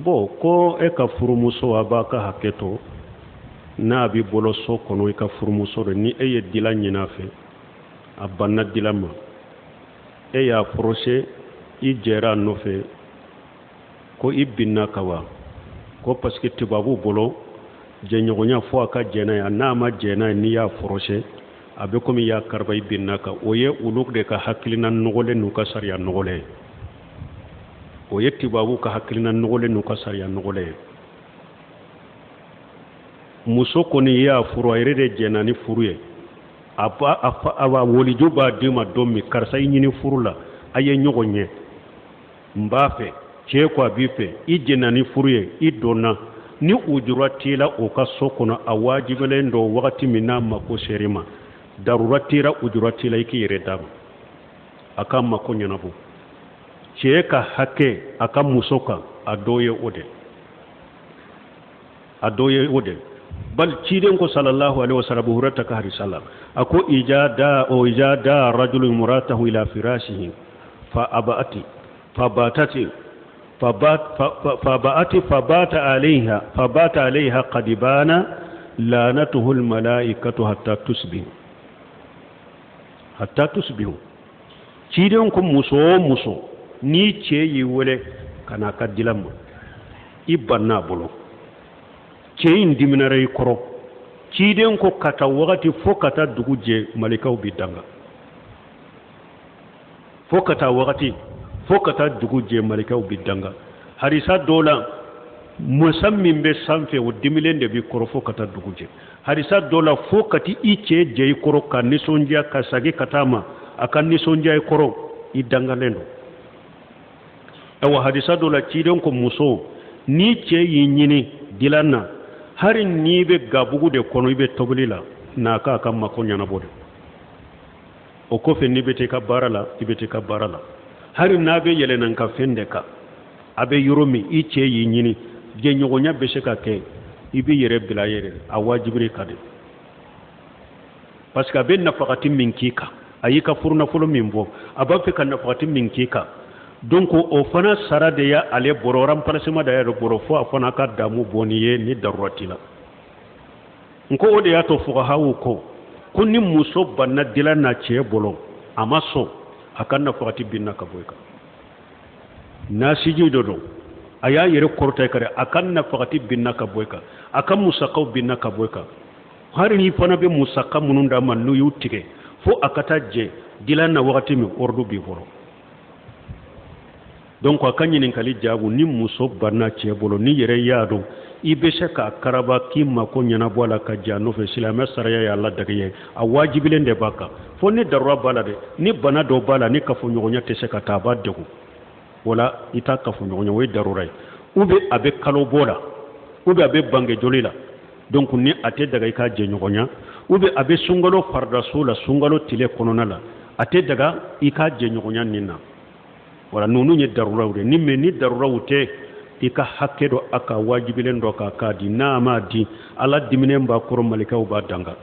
Bon, ko e ka furumuso, a b'a ka hakɛ to, n'a b'i bolo so kɔnɔ, i ka furumuso don, ni e ye dilan ɲini a fɛ, a banna dilan ma, e y'a forcé, i jɛra a nɔfɛ, ko i binna kan wa? Ko parce que tubabu bolo, jɛɲɔgɔnya, fo a ka jɛn n'a ye. N'a ma jɛn n'a ye, n'i y'a forcé, a bɛ komi i y'a kariba, i binna kan. O ye olu de ka hakilina nɔgɔlen n'u ka sariya nɔgɔlen ye. O ye tubabu ka hakilina nɔgɔlen n'u ka sariya nɔgɔlen ye. Muso kɔni y'a furu, a yɛrɛ de jɛnna ni furu ye. A ba a fa a waliju b'a d'i ma don min, karisa, i ɲini furu la, a ye ɲɔgɔn ye, n b'a fɛ. Cɛ ko a b'i fɛ, i jɛnna ni furu ye, i donna ni ujura t'i la o ka so kɔnɔ. A wajibilen don, wagati min n'a mako ser'i ma, darura t'i la, ujura t'i la, i k'i yɛrɛ d'a ma, a ka mako ɲɛnabɔ. Cɛ ka hakɛ a ka muso kan, a dɔ ye o de, a dɔ ye o de. Bal ciden ko sallallahu alaihi wasallam, Abu Hurairah ka hadisa la, a ko ija da o ija da rajulu imratahu ila firashihi fa abati fa batati fa bat fa baati fa bata alaiha fa bata alaiha qadibana lanatuhu almalaikatu hatta tusbihu, hatta tusbihu. Ciden ko muso o muso, n'i cɛ y'i wele ka n'a ka dilan ma, i banna a bolo, cɛ in diminara i kɔrɔ, ciden ko ka taa wagati fo ka taa dugu jɛ, malikaw b'i danga. Fo ka taa wagati fo ka taa dugu jɛ, malikaw b'i danga. Hadisa dɔ la, masa min bɛ sanfɛ, o dimilen de b'i kɔrɔ fo ka taa dugu jɛ. Hadisa dɔ la, fo ka ti i cɛ jɛ i kɔrɔ ka nisɔndiya ka sagi ka taa ma, a ka nisɔndiya i kɔrɔ, i dangalen don. Awa, hadisa dɔ la, ciden ko muso, n'i cɛ y'i ɲini dilan na, hari n'i bɛ gabugu de kɔnɔ, i bɛ tobili la, n'a k'a ka mako ɲɛnabɔ de. O kɔfɛ, n'i bɛ taa i ka baara la, i bɛ taa i ka baara la. Hari n'a bɛ yɛlɛnna ka fɛn de kan, a bɛ yɔrɔ min, i cɛ y'i ɲini, jɛɲɔgɔnya bɛ se ka kɛ, i b'i yɛrɛ bila yɛrɛ, a wajibiri ka de, parce que a bɛ nafakati min k'i kan, a y'i ka furunafolo min bɔ, a b'a fɛ ka nafakati min k'i kan, donc o fana sara de y'ale bɔrɔ, remplacement de y'ale bɔrɔ, fo a fana ka damu bɔ n'i ye ni darura t'i la. N ko o de y'a to fuqahaw ko ni muso banna dilan na cɛ bolo, a ma sɔn, a ka nafakati binna ka bɔ i kan. Nasiji dɔ don, a y'a yɛrɛ kɔrɔta i kan dɛ, a ka nafakati binna ka bɔ i kan, a ka musakaw binna ka bɔ i kan. Hali n'i fana bɛ musaka minnu d'a ma, n'u y'u tigɛ fo a ka taa jɛ dilan na wagati min, ordre b'i bolo. Donc a ka ɲininkali jaabu, ni muso banna cɛ bolo, ni yɛrɛ y'a dɔn i bɛ se k'a karaba k'i mako ɲɛnabɔ a la ka jɛ a nɔfɛ, silamɛ sariya y'a ladege ye, a wajibilen de b'a kan, fo ni darura b'a la dɛ, ni bana dɔ b'a la, ni kafoɲɔgɔnya tɛ se ka taa, a b'a degun, wala i t'a kafoɲɔgɔnya, o ye darura ye, ou bien a bɛ kalo bɔ la, ou bien a bɛ bange joli la, donc ni a tɛ daga i ka jɛɲɔgɔnya, ou bien a bɛ sunkalo faridaso la, sunkalo tile kɔnɔna la, a tɛ daga i ka jɛɲɔgɔnya nin na. Wala ninnu ye daruraw de ni. Mais ni daruraw tɛ, i ka hakɛ dɔ a ka wajibilen dɔ k'a di, n'a m'a di, Ala diminen b'a kɔrɔ, malikaw b'a danga.